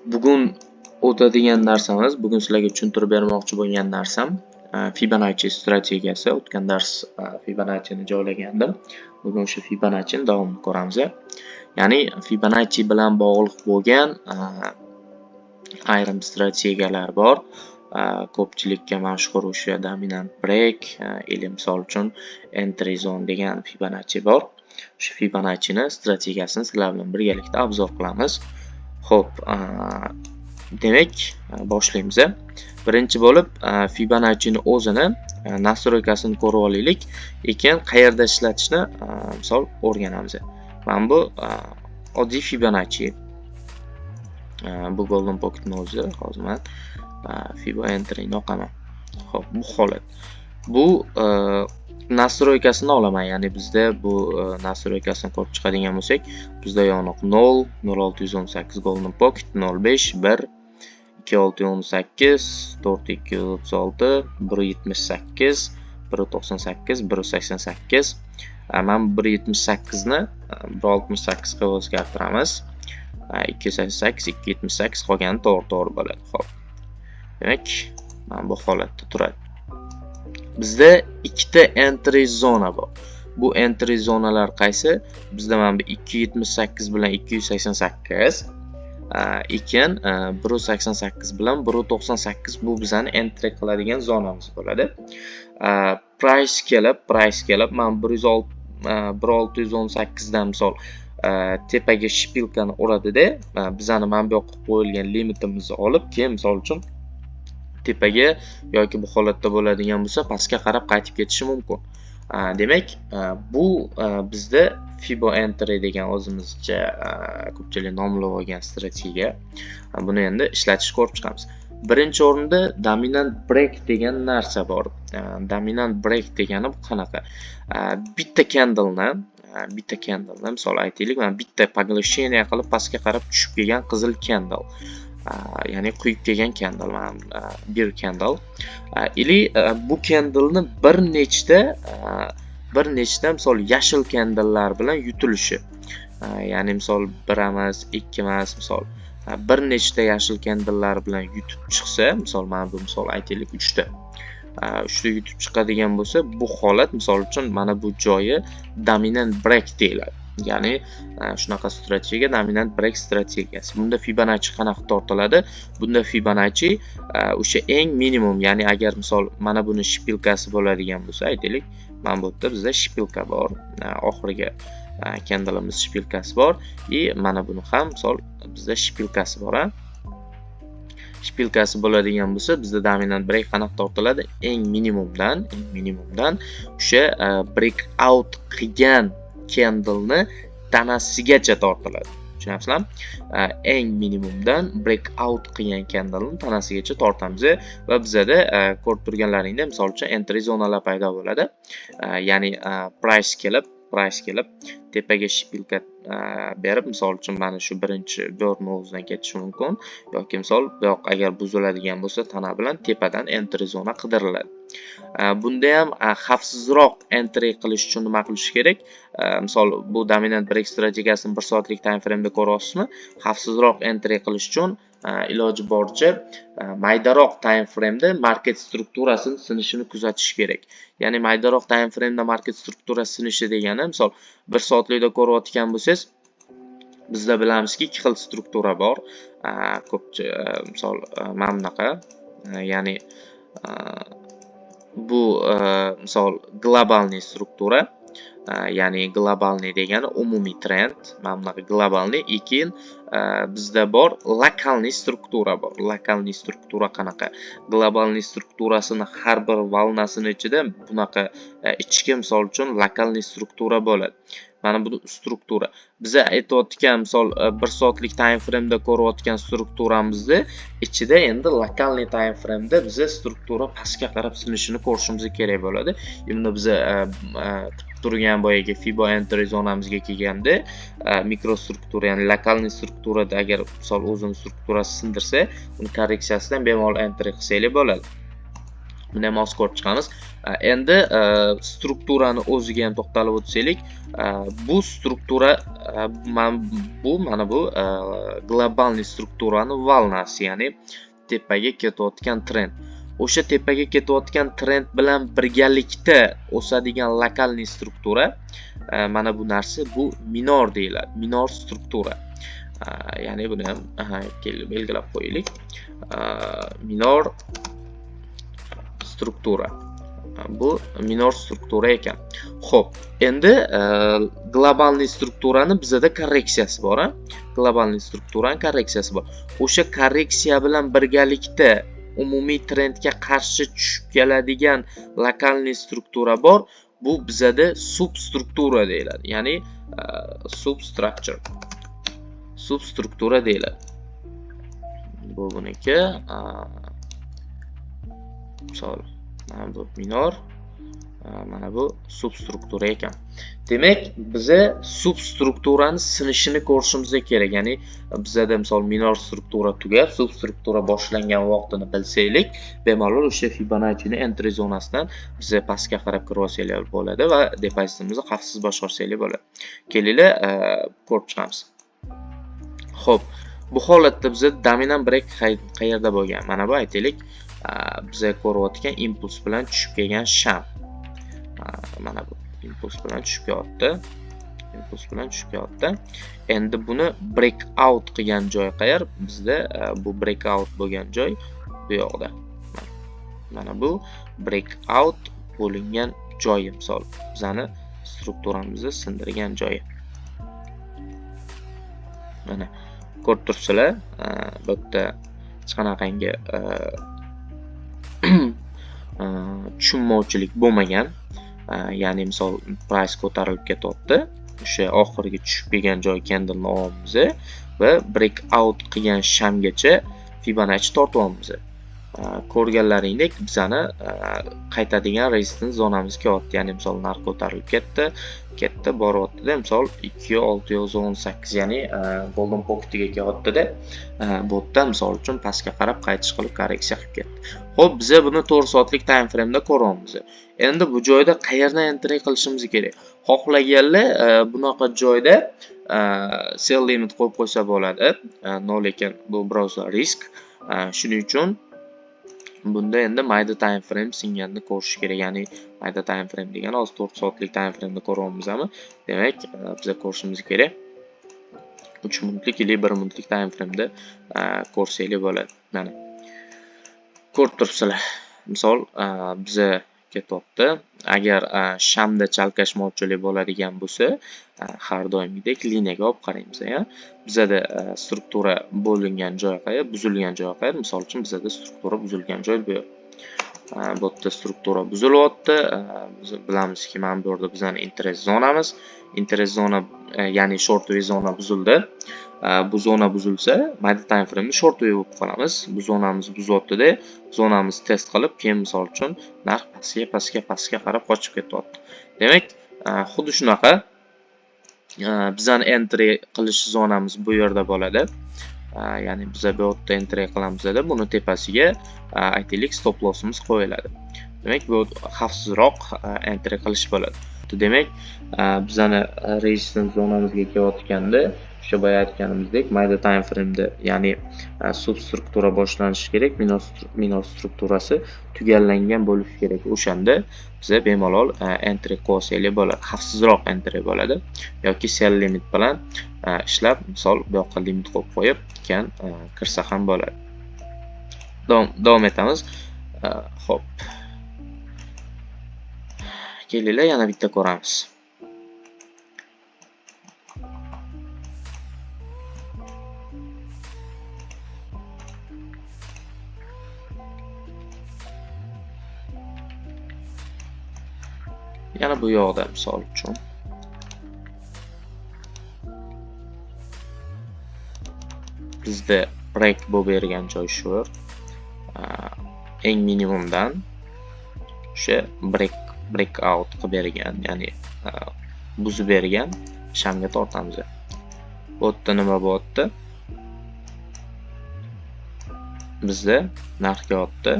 Bugun o'tadigan narsamiz, bugun sizlarga tushuntirib bermoqchi bo'lgan narsam Fibonacci strategiyasi. O'tgan dars Fibonacci'ni joylagandim. Bugun o'sha Fibonacci'ni davomini ko'ramiz. Ya'ni Fibonacci bilan bog'liq bo'lgan ayrim strategiyalar bor. Ko'pchilikka mashhur o'sha dominant break или, misol uchun, entry zone degan Fibonacci bor. O'sha Fibonacci'ni strategiyasini sizlar bilan birgalikda обзор qilamiz. Xo'p, demak, boshlaymiz. Birinchi bo'lib Fibonacci'ni o'zini настройка sini ko'rib olaylik. Keyin qayerda ishlatishni, misol, o'rganamiz. Mana bu oddiy Fibonacci. Bu Golden Pocketni o'zi. Hozir man Fibo Entry'ni yoqaman. Xo'p, bu holat. Bu настройка sini olaman, ya'ni bizda bu настройка sini ko'rib chiqadigan bo'lsak, bizda yoniq 0, 0.618 Golden Pocket, 0.5, 1, 2.618, 4.236, 1.78, 1.98, 1.88. Mana 1.78 ni 1.68 qilib o'zgartiramiz. 288, 278, qolgani to'g'ri to'g'ri bo'ladi. Xo'p. Demak, mana bu holatda turadi. Bizda ikkita entry zona bor. Bu entry zonalar qaysi? Bizda mana bu 2.78 bilan 288, keyin 1.88 bilan 1.98, bu bizani entry qiladigan zonamiz bo'ladi. Price kelib mana 1.618 dan, misol, tepaga шпилька ni uradida, bizani mana bu yoqqa qo'yilgan limitimizni olib, keyin, misol uchun, tepaga yoki bu holatda bo'ladigan bo'lsa, pastga qarab qaytib ketishi mumkin. Demak, bu bizda Fibo Entry degan o'zimizcha ko'pchilik nomlab olgan strategiya. Buni endi ishlatishni ko'rib chiqamiz. Birinchi o'rinda dominant break degan narsa bor. Dominant break degani bu qanaqa? Bitta candleni, misol, aytaylik, mana bitta поглощение qilib pastga qarab tushib kelgan qizil candle, ya'ni quyib kelgan candle, mana bir candle или bu candleni bir nechta, misol, yashil candlelar bilan yutilishi, ya'ni, misol, bir emas, ikki emas, misol, bir nechta yashil candlelar bilan yutib chiqsa, misol, mana bu, misol, aytaylik, uchta yutib chiqadigan bo'lsa, bu holat, misol uchun, mana bu joyi dominant break deyiladi. Ya'ni shunaqa strategiya, dominant break strategiyasi. Bunda Fibonacci qanaqa tortiladi? Bunda Fibonacci o'sha eng minimum, ya'ni agar, misol, mana buni шпилька si bo'ladigan bo'lsa, aytaylik, mana bu yerda bizda шпилька bor, oxirgi candleimiz шпилька si bor и mana buni ham, misol, bizda шпилька si bor. A шпилька si bo'ladigan bo'lsa, bizda dominant break qanaqa tortiladi? Eng minimumdan o'sha break out qilgan candleni tanasigacha tortiladi. Tushunyapsizlarmi? Eng minimumdan break out qilgan candleni tanasigacha tortamiz va bizada ko'rib turganlaringda, misol uchun, entry zonalar paydo bo'ladi. Ya'ni price kelib tepaga шпилька berib, misol uchun, mana shu birinchi borni o'zidan ketishi mumkin yoki, misol, bu yoq agar buziladigan bo'lsa, tana bilan tepadan entry zona qidiriladi. Bunda ham xavfsizroq entry qilish uchun nima qilish kerak? Misol, bu dominant break strategiyasini 1 soatlik time frameda ko'ryapsizmi? Xavfsizroq entry qilish uchun iloji boricha maydaroq time frameda market strukturasini sinishini kuzatish kerak. Ya'ni maydaroq time frameda market strukturasi sinishi degani, misol, 1 soatlikda ko'rayotgan bo'lsangiz, bizda bilamizki, ikki xil struktura bor. Ko'pchi, misol, mana bunaqa, ya'ni bu, misol, глобальный struktura, ya'ni глобальный degani umumiy trend, mana bunaqa глобальный. И keyin bizda bor локальный struktura bor. Локальный struktura qanaqa? Глобальный strukturasini har bir волна sini ichida bunaqa ichki, misol uchun, локальный struktura bo'ladi. Mana bu struktura biza aytayotgan, misol, 1 soatlik time frameda ko'rayotgan strukturamizni ichida endi локальный time frameda biza struktura pastga qarab sinishini ko'rishimiz kerak bo'ladi. Именно biza kutib turgan boyagi Fibo entry zonamizga kelganda, mikrostruktura, ya'ni локальный strukturada agar, misol, o'zini strukturasi sindirsa, uni korreksiyasidan bemalol entry qilsanglar bo'ladi. Buni ham hozir ko'rib chiqamiz. Endi strukturani o'ziga ham to'xtalib o'tsaylik, bu struktura mana bu глобальный strukturani волна si, ya'ni tepaga ketayotgan trend. O'sha tepaga ketayotgan trend bilan birgalikda o'sadigan локальный struktura, mana bu narsa, bu minor deyiladi, minor struktura. Ya'ni buni ham belgilab qo'yaylik. Minor struktura. Bu minor struktura ekan. Xo'p, endi глобальный strukturani bizada korreksiyasi bor, a? Глобальный strukturani korreksiyasi bor. O'sha korreksiya bilan birgalikda umumiy trendga qarshi tushib keladigan локальный struktura bor. Bu bizada substruktura deyiladi. Ya'ni substructure. Substruktura deyiladi. Bu buniki, misol, mana bu minor, mana bu substruktura ekan. Demak, biza substrukturani sinishini ko'rishimiz kerak. Ya'ni bizada misol minor struktura tugab, substruktura boshlangan vaqtini bilsaylik, bemalol o'sha Fibonacci'ni entry zonasidan biza pastga qarab kirib olsak bo'ladi va depozitimizni xavfsiz boshqarsanglar bo'ladi. Kelinglar, ko'rib chiqamiz. Xo'p, bu holatda biza dominant break qayerda bo'lgan? Mana bu, aytaylik, biza ko'rayotgan impuls bilan tushib kelgan sham. Mana bu impuls bilan tushib kelyapti. Impuls bilan tushib kelyapti. Endi buni break out qilgan joy qayer? Bizda bu break out bo'lgan joy bu yoqda. Mana bu break out bo'lingan joyi, misol, bizani strukturamizni sindirgan joyi. Mana ko'rib turibsizlar, bu yerda hech qanaqangi tushunmovchilik bo'lmagan. Ya'ni misol, price ko'tarilib ketyapti. O'sha oxirgi tushib kelgan joy candleni olamiz va break out qilgan shamgacha Fibonacci tortyapmiz. Ko'rganlaringdek, bizani qaytadigan resistance zonamiz kelyapti. Ya'ni misol, narx ko'tarilib ketdi, ketdi, boryapti-da, misol 2618, ya'ni golden pocketiga kelyapti-da. Bu yerda misol uchun pastga qarab qaytish qilib korreksiya qilib ketdi. Xo'p, biza buni 4 soatlik time frame'da ko'ryapmiz. Endi bu joyda qayerdan entry qilishimiz kerak? Xohlaganlar bunaqa joyda sell limit qo'yib qo'ysa bo'ladi. No, lekin bu biroz risk. Shuning uchun bunda endi mayda time frame singanini ko'rish kerak. Ya'ni mayda time frame degani hozir 4 soatlik time frame'da ko'ryapmizmi? Demak, biza ko'rishimiz kerak. 3 minutlik или 1 minutlik time frame'da ko'rsanglar bo'ladi. Mana ko'rib turibsizlar. Misol, biza ketyapti. Agar shamda chalkashmovchilik bo'ladigan bo'lsa, har doimgidek liniyaga olib qaraymiz, ya. Bizada struktura bo'lingan joy qayer, buzilgan joy qayer? Misol uchun, bizada struktura buzilgan joy bu yer. Bu yerda struktura buzilyapti. Biz bilamizki, mana bu yerda bizning interest zonamiz. Interest zona, ya'ni shortovый zona buzildi. Bu zona buzilsa, mayda time frame'da shortovый bo'lib qolamiz. Bu zonamiz buzyapti-da, zonamiz test qilib, keyin misol uchun narx pastga, pastga, pastga qarab qochib ketyapti. Demak, xuddi shunaqa bizani entry qilish zonamiz bu yerda bo'ladi. Ya'ni biza bu yerda entry qilamizda, buni tepasiga, aytaylik, stop lossimiz qo'yiladi. Demak, bu xavfsizroq entry qilish bo'ladi. Demak, bizani resistance zonamizga kelayotganda, o'sha boya aytganimizdek, mayda time frame'da, ya'ni substruktura boshlanishi kerak, minor strukturasi tugallangan bo'lishi kerak. O'shanda biza bemalol entry qilsak bo'ladi, xavfsizroq entry bo'ladi yoki sell limit bilan ishlab, misol, bu yoqqa limit qo'yib qo'yib, keyin kirsa ham bo'ladi. Davom etamiz. Xo'p. Kelinglar, yana bitta ko'ramiz. Yana bu yoqda misol uchun bizda break bo'lib bergan joy shu. Eng minimumdan o'sha break out qilib bergan, ya'ni buzib bergan shamga tortamiz. Bu yerda nima bo'lyapti? Bizda narx kelyapti.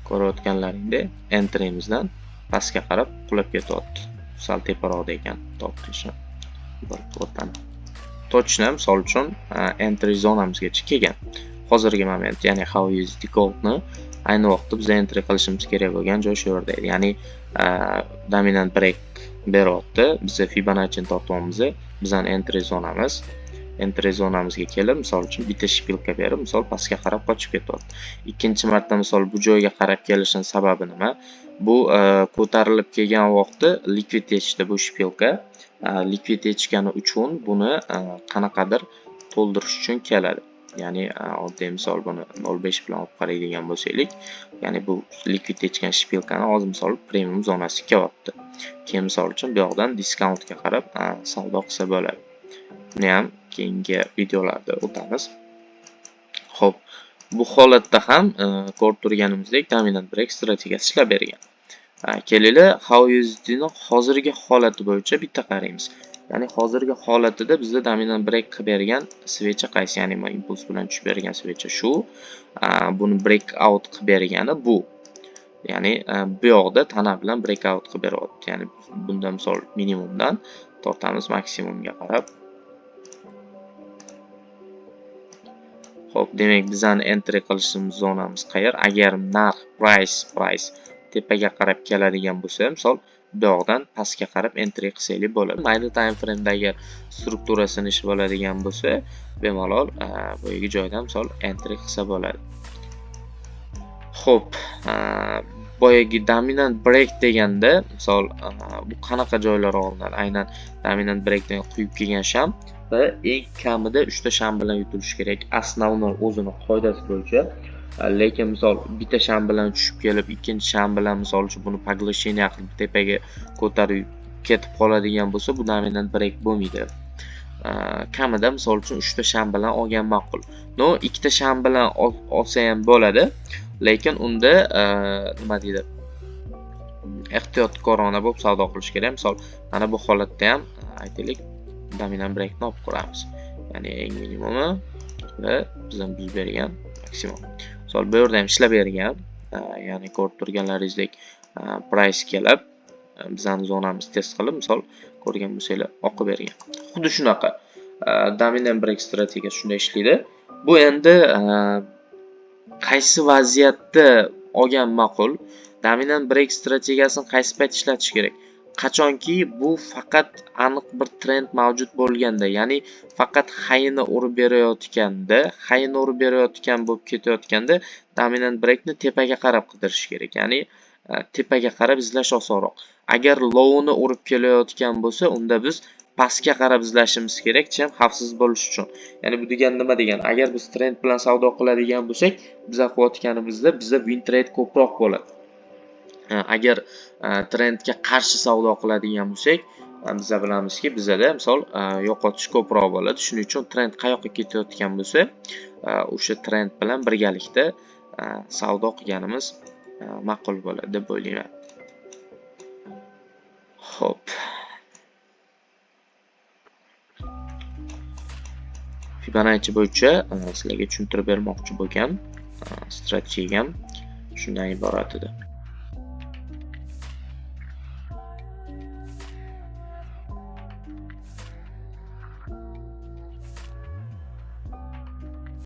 Ko'rayotganlaringdek, entry'mizdan pastga qarab qulab ketyapti. Sal teparoqda ekan tortilishi. Точно, misol uchun, entry zonamizgacha kelgan. Hozirgi moment, ya'ni XAUUSD Goldni ayni vaqtda biz entry qilishimiz kerak bo'lgan joy shu yerda edi. Ya'ni dominant break beryapti. Biz Fibonacci'ni tortyapmiz. Bizning entry zonamiz. Entry zonamizga kelib, misol uchun bitta шпилька berib, misol pastga qarab qochib ketyapti. Ikkinchi marta misol bu joyga qarab kelishining sababi nima? Bu ko'tarilib kelgan vaqtda likvid yechdi bu шпилька. Likvid yechgani uchun buni qanaqadir to'ldirish uchun keladi. Ya'ni oddiy misol buni 0.5 bilan olib qaraydigan bo'lsak, ya'ni bu likvid yechgan шпилька ni hozir misol premium zonasiga kelyapti. Keyin misol uchun bu yoqdan discountga qarab savdo qilsa bo'ladi. Buni ham keyingi videolarda o'tamiz. Xo'p, bu holatda ham ko'rib turganimizdek dominant break strategiyasi ishlab bergan. Kelinglar, XAUUSDni hozirgi holati bo'yicha bitta qaraymiz. Ya'ni hozirgi holatida bizda dominant break qilib bergan свеча qaysi? Ya'ni impuls bilan tushib bergan свеча shu. Buni break out qilib bergani bu. Ya'ni bu yoqda tana bilan break out qilib beryapti. Ya'ni bunda misol minimumdan tortamiz maksimumga qarab. Xo'p, demak bizani entry qilishimiz zonamiz qayer? Agar narx price tepaga qarab keladigan bo'lsa, misol bu yoqdan pastga qarab entry qilsak bo'ladi. Mayda time frame'da agar strukturasini ishib oladigan bo'lsa, bemalol boyagi joydan misol entry qilsa bo'ladi. Xo'p, boyagi dominant break deganda, misol bu qanaqa joylar olinadi? Aynan dominant breakdan quyib kelgan sham va eng kamida 3 ta sham bilan yutilishi kerak. Основной o'zini qoidasi bo'yicha. Lekin misol bitta sham bilan tushib kelib, ikkinchi sham bilan misol uchun buni поглощение qilib tepaga ko'tarib ketib qoladigan bo'lsa, bu dominant break bo'lmaydi. Kamida misol uchun 3 ta sham bilan olgan ma'qul. No, 2 ta sham bilan olsa ham bo'ladi, lekin unda nima deydi? Ehtiyotkorona bo'lib savdo qilish kerak. Misol mana bu holatda ham aytaylik, dominant breakni olib ko'ramiz. Ya'ni eng minimumi va bizdan buzib bergan maksimum. Misol bu yerda ham ishlab bergan, ya'ni ko'rib turganlaringizdek price kelib bizning zonamizni test qilib, misol ko'rgan bo'lsanglar oqib bergan. Xuddi shunaqa dominant break strategiyasi shunday ishlaydi. Bu endi qaysi vaziyatda olgan ma'qul? Dominant break strategiyasini qaysi payt ishlatish kerak? Qachonki bu faqat aniq bir trend mavjud bo'lganda, ya'ni faqat high'ini urib berayotganda, high'ini urib berayotgan bo'lib ketayotganda dominant breakni tepaga qarab qidirish kerak. Ya'ni tepaga qarab izlash osonroq. Agar low'ni urib kelayotgan bo'lsa, unda biz pastga qarab izlashimiz kerak, chem xavfsiz bo'lish uchun. Ya'ni bu degani nima degani? Agar biz trend bilan savdo qiladigan bo'lsak, biz qilayotganimizda bizda win trade ko'proq bo'ladi. Agar trendga qarshi savdo qiladigan bo'lsak, biz bilamizki, bizada misol yo'qotish ko'proq bo'ladi. Shuning uchun trend qayoqqa ketayotgan bo'lsa, o'sha trend bilan birgalikda savdo qilganimiz ma'qul bo'ladi deb o'ylayman. Xo'p. Fibonacci bo'yicha sizlarga tushuntirib bermoqchi bo'lgan strategiyam shundan iborat edi.